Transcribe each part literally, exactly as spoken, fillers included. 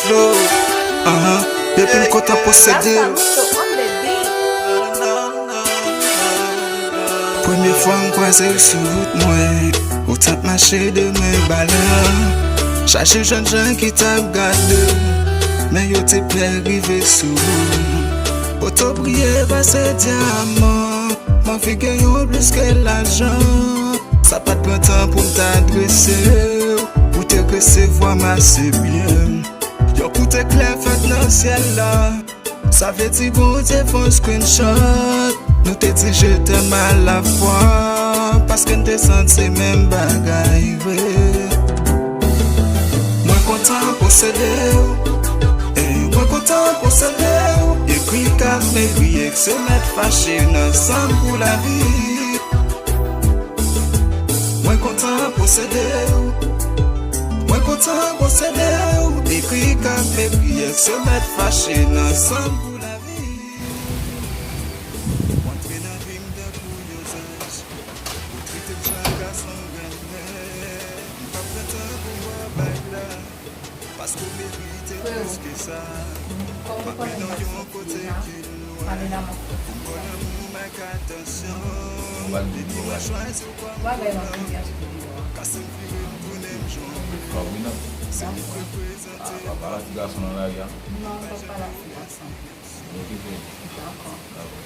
Ahan, depi m kontan posede w. Premye fwa m kwaze w sou wout mwen, ou t ap mache de men balan. Chache jènjan ki t ap gade w, men yo te pè rive sou ou. Poto briye pase dyaman. M anvi gen yon plis ke lajan. Sa pa t pran tan pou m ta adrese w. Ou te resevwa m ase byen. Yon kout eklè fèt nan syèl la. Sa vle di Bondye fè yon screenshot. Nou te di je t'aime à la fois, paske n te santi menm bagay vre. Mwen kontan posede w, e mwen kontan posede w. Ekri kat men griye k se mèt fache nan sanm pou lavi. Mwen kontan posede w, mwen kontan posede w. Ekri kat men griye k se mèt fache nan sanm pou lavi. Ou antre nan vi m tankou yon zanj. Ou trete m jan gason m renmen. M p ap pran tan pou m ba w bay la. Paske w merite plis ke sa. M ap mennen w yon kote ki lwen. Pou m ba w lanmou m ak atansyon. Depi mwen chwazi w kòm fanm, kase m vire m tounen m jwenn. Se ou k reprezante. Papa, ti gason nan lari a. Non, papa la fi ansanm. Okipe. Dakò. Dakò.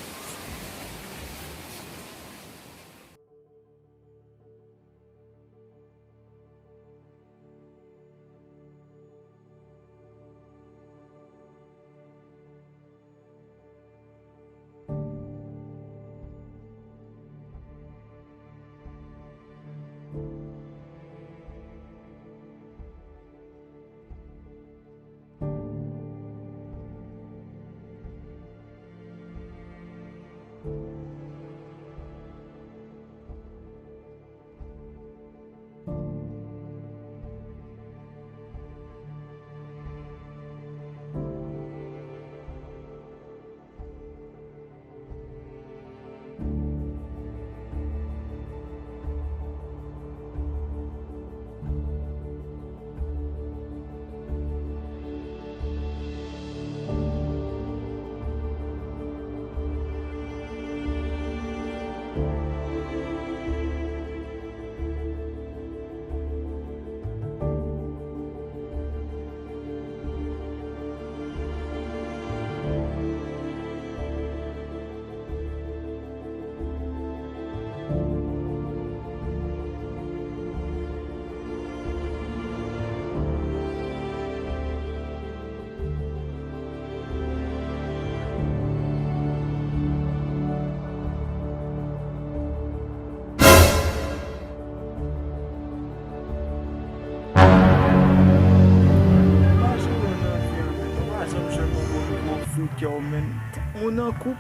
Ou pa janm jwenn anvi an, men. Ou pa janm jwenn yon moun pou ofri kè w, men. Tout moun an koup.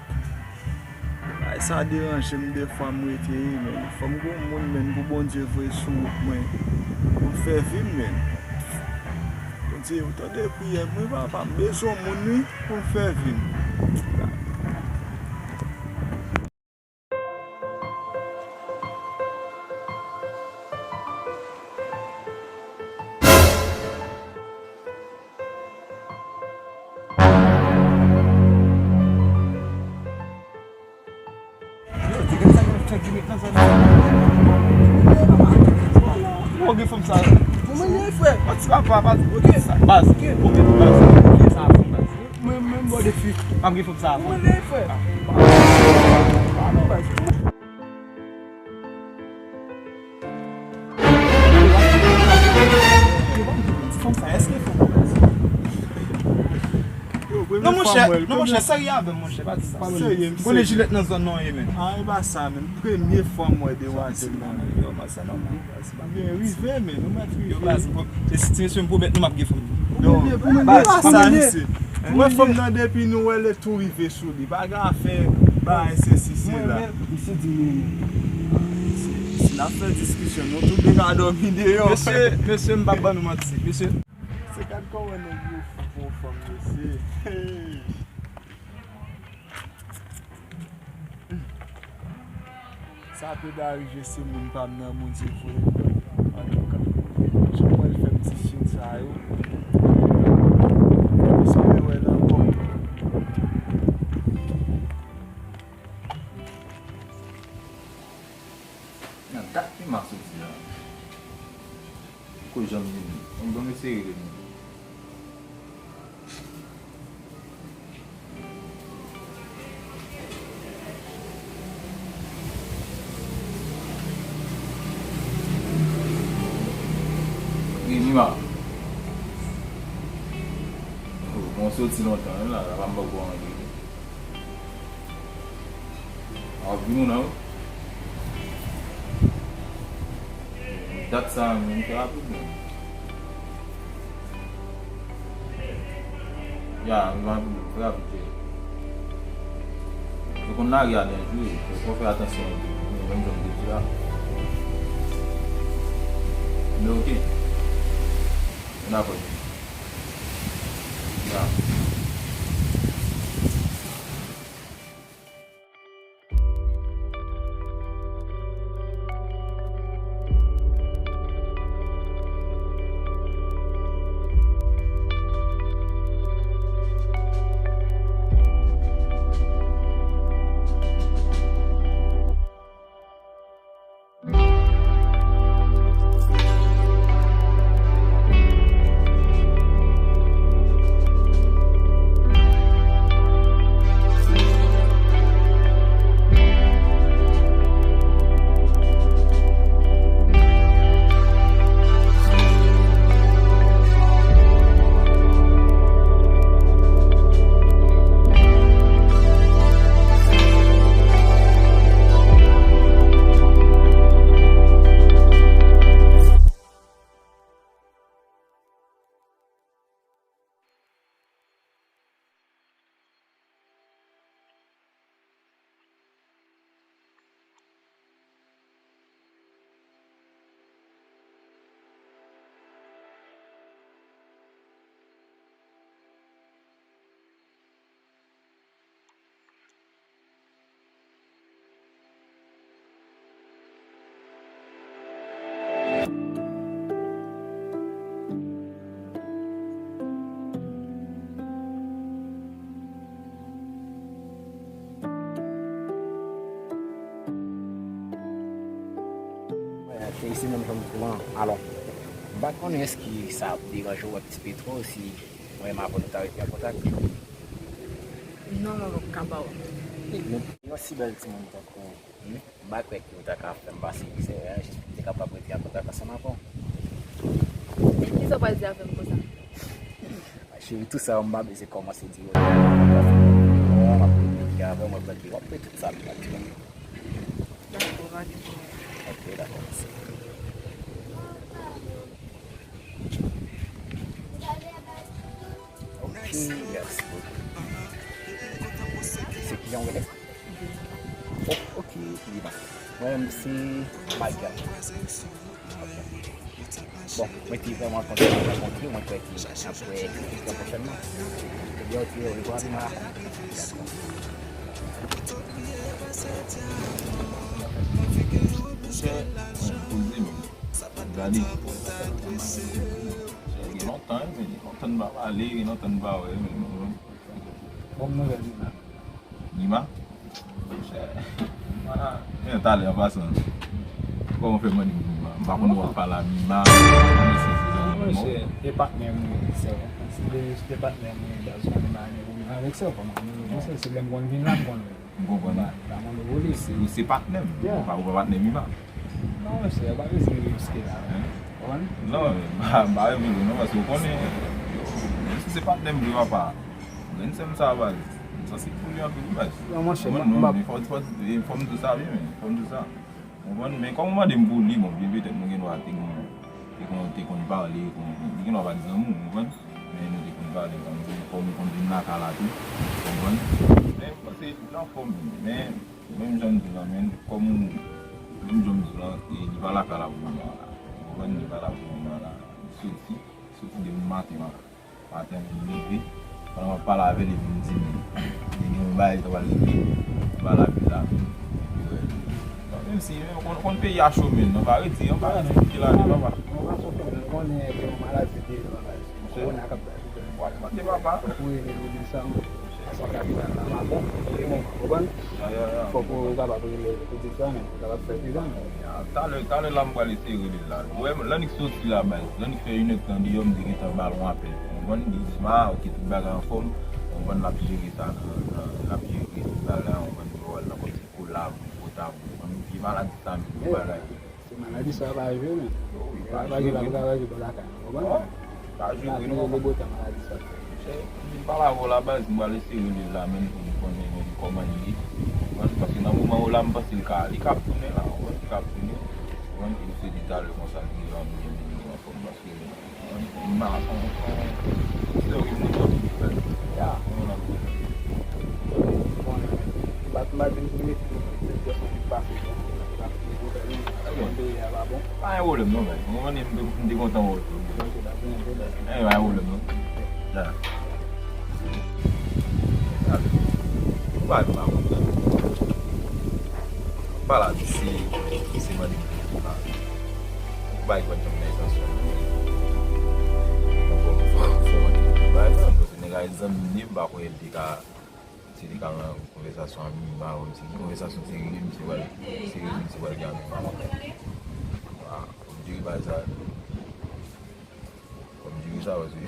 Bagay sa deranje m defwa m rete, wi, men. Fò m gen yon moun, men, pou Bondye voye sou wout mwen. Pou m fè vi m, men. Bondye, ou tande priyè m, wi, papa. M bezwen yon moun, wi, pou m fè vi m. Yo, di gen sa k ap fè gimik nan zòn nan. Ou gen fanm sa. Ou menm frè. Pati papa, pati. Ok. Baz. Ok. Ok, baz. Sa a fanm, baz. Mwen menm bò de fi. M ap gen fanm sa a fanm. Mwen menm frè. Pardon, baz. Fanm sa, èske fanm sa? Non, monchè, non, monchè, serye avè m, monchè, pa di sa. Serye, m konnen jilèt nan zòn nan ye, men. Ah, e pa sa, men. Premye fwa m wè demwazèl nan. Yo, baz, sa nòmal. Baz, m rive, men. Nou mèt rive. Yo, baz, bon, e si ti mesye m pwomèt nou m ap gen fanm. Non, baz, pa sa, mesye. Ou wè fanm nan depi nou wè l tou rive sou li. Pa gen afè bagay sesi sela. Misye di m renmen. Si n ap fè diskisyon, nou tout de ka dòmi deyò. Mesye, mesye, m p ap ban nou manti. Mesye. Se gad kòman nèg yo fou pou yon fanm, mesye. Hey. Sa te da rive se moun pa m nan Bondye voye m nan. Antouka, jan mwen fè m ti chen sa yo. M a soti la. Ko janm vini. Bon, bon, mesye rele m. Wi, Mima. Oh, bon, soti lontan, la, la, pa m poko antre. A, ap vin ou nan, wi. Dat sa, men, m fè rapid, men. Ya, m va fè rapid, je. Yo konn lari a danjere, fò w fè atansyon, menm jan m te di la. Men oke. N apre. Ya. Cheri, se menm jan m di w lan. Alò, m pa konnen èske sa ap deranje w wè Ti Petro si mwen menm avè w nou ta rete an kontak? Non, mwen p ap ka ba w. Yon si bèl timoun tankou ou, hmm? M pa kwè ke ou ta ka fè m pase mizè, hein, jis pou m te kapab rete an kontak ansanm avè w. Kisa w pral di avè m konsa? Cheri, tout sa yo m pa bezwen kòmanse di yo. M ap kominike avè w, mwen kwè ke w ap wè tout sa m ap di w. Dakò, pa gen pwoblèm. Ok, dakò, mèsi. Ok, mèsi bokou. Se kijan w rele? Oh, ok, Lina. Mwen menm se Michael. Ok. Bon, mwen te vrèman kontan rankontre w, mwen kwè ke n ap wè trè pwochènman. Ebyen, ok, orevwa, Lina. Dakò. Monchè, mwen poze m. Gade. Gen lontan, wi, men gen lontan n pa pale, gen lontan n pa wè, men, men, men. Bon nouvèl, Nima. Nima? Monchè. Men talè, an pasan, kòman w fè mande m Nima? M pa konn w ap pale a Mima. Monchè, e patnè m wi, sè. Si se te patnè m wi, baz, mwen pa gen pwoblèm avèk sa, kòman? Monchè, se lè m konn vin la, m konn M konprann. Ba, ba mwen nou vole. Se, ou se patnè m. Yeah. Ou pa, ou pa patnè Mima. Non, mesye, pa bezwen riske la. Hein? Konprann? Non, men, ba, ba, men, non, paske ou konnen, menm si se patnè m vre, papa, grenn sè m sa, baz, m sansib pou li anpil, wi, baz. Non, monchè, konprann? Non, non, men fò, fò, fò m di sa byen, men, fò m di sa. Konprann? Men kòm ou mande m pou li, bon, byen petèt nou gen dwa te gen, te konn, te konn pale, konn, li gen dwa pa t zanmi w, konprann? Men nou te konn pale, konn, konn, konn vin lakay la tou, konprann? Men m panse li anfòm, men menm jan m di w lan, men kòm ou, menm jan m di w lan, e, li pa lakay la pou moman an la, konprann? Li pa la pou moman an la, li soti, soti depi maten an. Maten m leve, pandan m ap pale avè l, epi m di m, li gen yon bagay ki ta pral rive anba lapli la. Epi, wè. Bon, menm si, men, ou konn, konn peyi a cho, men, nou pa redi, nou pa redi ki la, papa. Mwen pa konprann, mwen konnen gen yon maladi deyò la, kowona k ap bay pwoblèm. W ap mande papa. Fòk ou rele l ou di l sa, wi. Sa kapital la, Mabon, Limon, ou konprann? Ya, ya, ya. Fòk ou kapab rele pitit sa, men ou kapab fè pi jan. Ya, talè, talè la, m pral eseye rele l la. Ou wè, Lannik soti la, baz. Lannik fè inèdtan deyò, m te gentan ba l yon apèl. Ou konprann? Li di m, ah, ok, tout bagay anfòm. Ou konprann, l ap jere sa, nan, nan, l ap jere tout bagay la, ou konprann, li wè l nan kòmsi kolab, potab, ou konprann, vye maladi sa, men, vye bagay. Se maladi sa pa jwe, men. Wi, pa jwe, wi. Li pa jwe bò lakay nou, konprann? Wi, pa jwe, wi, non. Li botan maladi sa fè. Chè, m vin pale avè w la, baz, m pral eseye rele l la, men, pou m konnen, men, kòman li ye. Konprann? Paske nan moman ou la, m panse l ka, li ka ap tounen la, konprann? Li ka ap tounen. Konprann? E se li talè konsa, li gentan byen, byen anfòm, paske m pa, m, m, m, se yo ki vin sòti, frè. Ya. Konprann? Bon, m pa, m pa di m pou mete tout se pwòch mwen ki pase, bon, m pa gen pwoblèm, non. Mwen te ye a pa bon. Pa gen pwoblèm non, men. Mwen, mwen, m te, m te kontan wè w tou. Ok, pa gen pwoblèm. Eh, pa gen pwoblèm non. Ya. Ou pa di m pa kontan. Ou pa la di se, se mande m pou ou pa. Ou pa di pa janm nan esansyèl. Mwen fò, fò, fò, fò, pa egzanp, se nèg la egzanp, m pa kwè l te ka Si li ka nan konvèsasyon ak m, m pa wè misye. Konvèsasyon serye, misye pral serye, misye pral di a nou pa kontan. Ah, fò m jere bagay sa. Fò m jere sa, paske,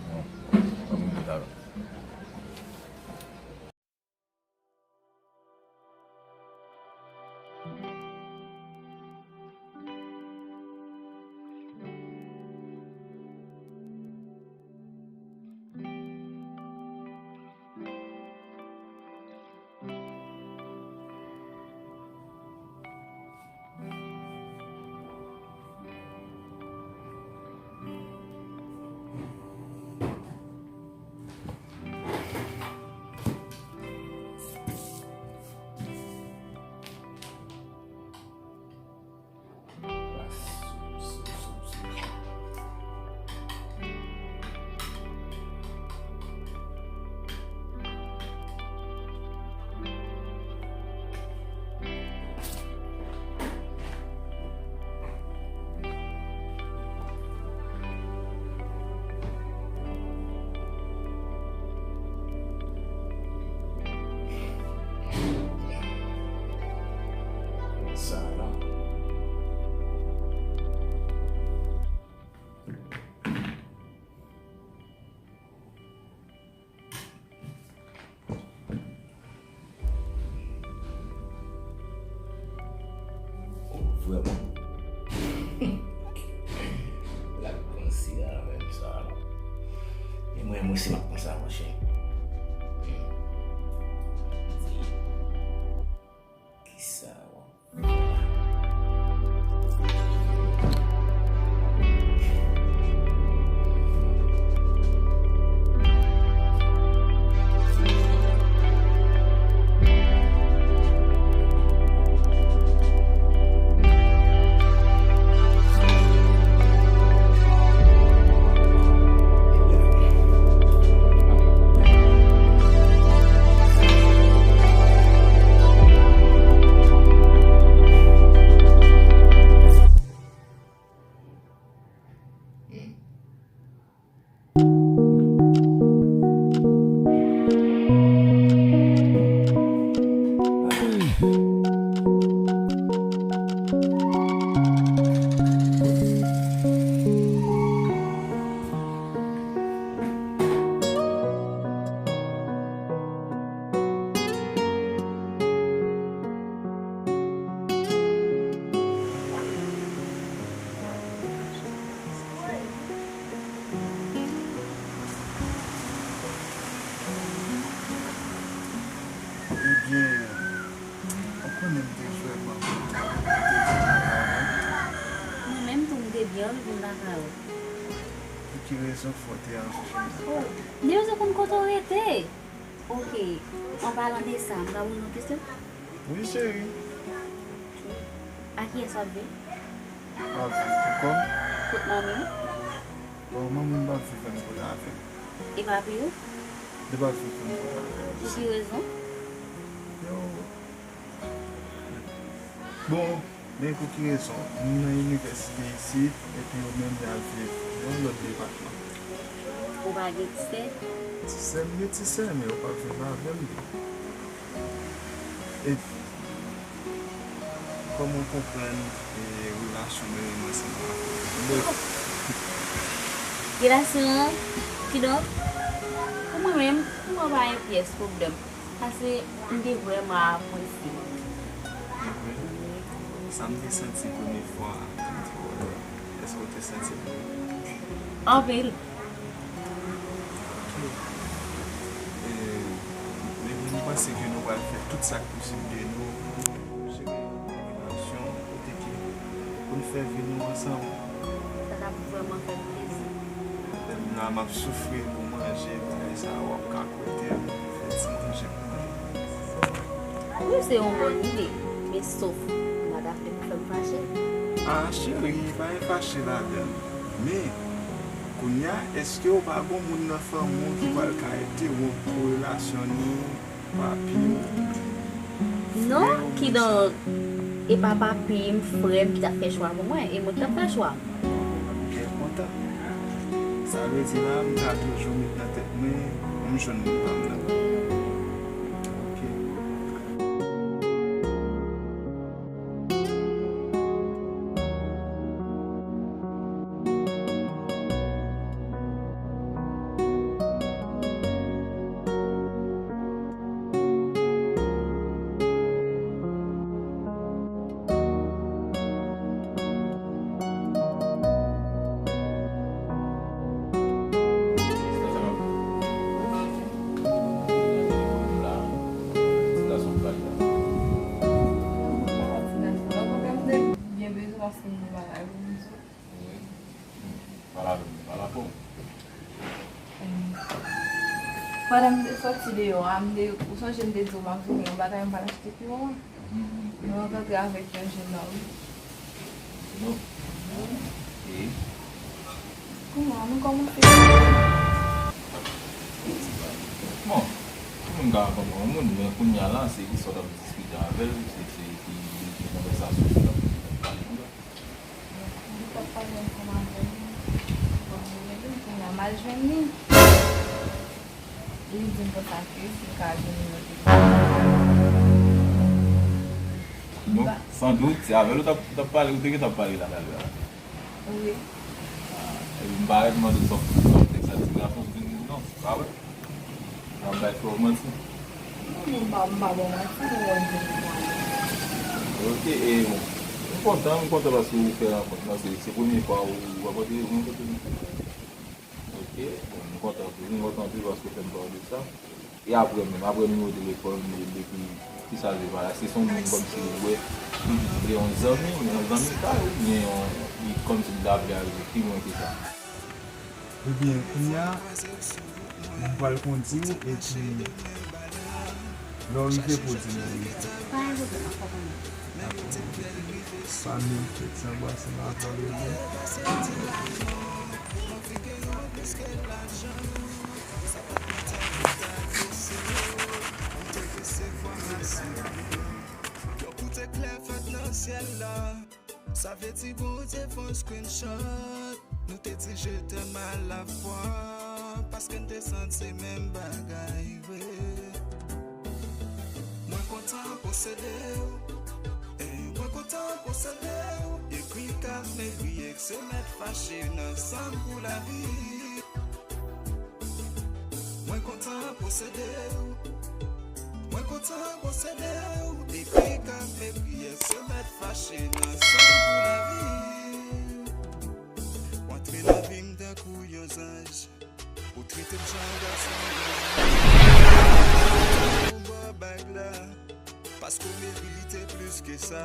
bon, fò m jere sa. Sa la. Oh, vrèman. L ap panse a menm sa. E mwen, mwen se m ap panse a, monchè. Kisa w ap Ebyen, ou konnen m te vrèman kontan pou m te vin lakay ou. Mwen menm tou, m te byen anvi vin lakay ou. Pou ki rezon fè w te al chèche m lakay ou? Oh, m te bezwen konn kote w rete. Ok, an palan de sa, m ka poze w yon kesyon? Wi, cheri. Ok. A kiyès w ap viv? M ap viv pou kò m. Kot manmi w? Bon, manmi m p ap viv menm kote avè m. E papi w? Li p ap viv menm kote avè m. Pou ki rezon? Yo. Bon, men pou ki rezon? M nan inivèsite isit, epi yo menm y al viv nan yon lòt depatman. Ou pa gen sè? Ti sè m ye, ti sè, men ou p ap viv avè m. E kòman w konprann, e, relasyon mwen menm ansanm avè w? Relasyon an, kidonk, pou mwen menm, pou mwen pa gen pyès pwoblèm. Paske m te vrèman apresye. Sa m te santi premye fwa, èske w te santi l? Anpil. Ok. E, men m panse ke nou pral fè tout sa k posib de nou pou jere yon relasyon kote ke pou n fè vi nou ansanm. Sa t ap vrèman fè m plezi. Menm la, m ap soufri pou manje, bagay sa a, w ap ka kote m, fè ti manje pou mwen. Wi, se yon bòn ide, men sof, ou pa t ap fè pou fè m fache. Ah, cheri, pa gen fache ladan l. Men, kounye a, èske w pa gon moun nan fanmi w ki pral ka entewonp relasyon nou? Papi w, non, frè w, kidonk, e pa papi m, frè m ki t ap fè chwa pou mwen, e mwen ki t ap fè chwa. M byen kontan. Sa vle di la, m ka toujou met nan tèt mwen, m jwenn moun pa m nan. Ok. Wi. Pale avè m, pale avè w. Pandan m te sòti deyò a, m te, ou sonje m te di w m ap vini yon bagay, m pral achte pou ou a? Mhm. Nou rankontre avèk yon jennòm. Jennòm? E? Kounya, nou kòmanse. Bon, tout moun ka rankontre yon moun, men kounya la, se ki sa w t ap diskite avè l, se, se ki, ki konvèsasyon w t ap pale konsa. Li t ap pale ansanm avè m. Bon, mwen gen li, kounye a m al jwenn li. Li di m konsa ke si m ka jwenn nimewo telefòn. Donk, san dout, se avè l ou t ap, ou t ap pale, ou te gentan ap pale la talè a. Wi. Ah, epi m pa ret mande w sa w, sa w te sa ti gason, ou te di non, se pa vre. N ap bay frè w manti. Non, m pa, m pa ba w manti, m wè m te di w. Ok, e bon. M kontan, m kontan paske w fè rankont lan. Se, se premye fwa ou rankontre, ou rankontre nou. Ok, bon, m kontan anpil, m kontan anpil paske w fè m pale de sa. E apre menm, apre nimewo telefòn, e depi kisa l te pale, èske se yon moun kòmsi ou wè, li, li yon zanmi, yon zanmi pa ou, oubyen yon, li kòmsi li ta vle al pi lwen ke sa? Ebyen, kounye a, m pral kondi w, epi lè w rive pou w di m wi. Pa gen pwoblèm, m ap fè w konnen. Dakò. Fanmi, kèk sa pase nan afè yo. Yon kout eklè fèt nan syèl la. Sa vle di Bondye fè yon screenshot. Nou te di je t'aime à la fois, paske n te santi se menm bagay vre. Mwen kontan posede w, e mwen kontan posede w. Ekri kat, men kriye k se mèt fache n ansanm pou lavi. Mwen kontan posede w. Mwen kontan posede w. Ekri kat, men kriye k se mèt fache n ansanm pou lavi. Ou antre nan vi m tankou yon zanj. Ou trete m jan yon gason. Ou ban bag la. Paske w merite plis ke sa.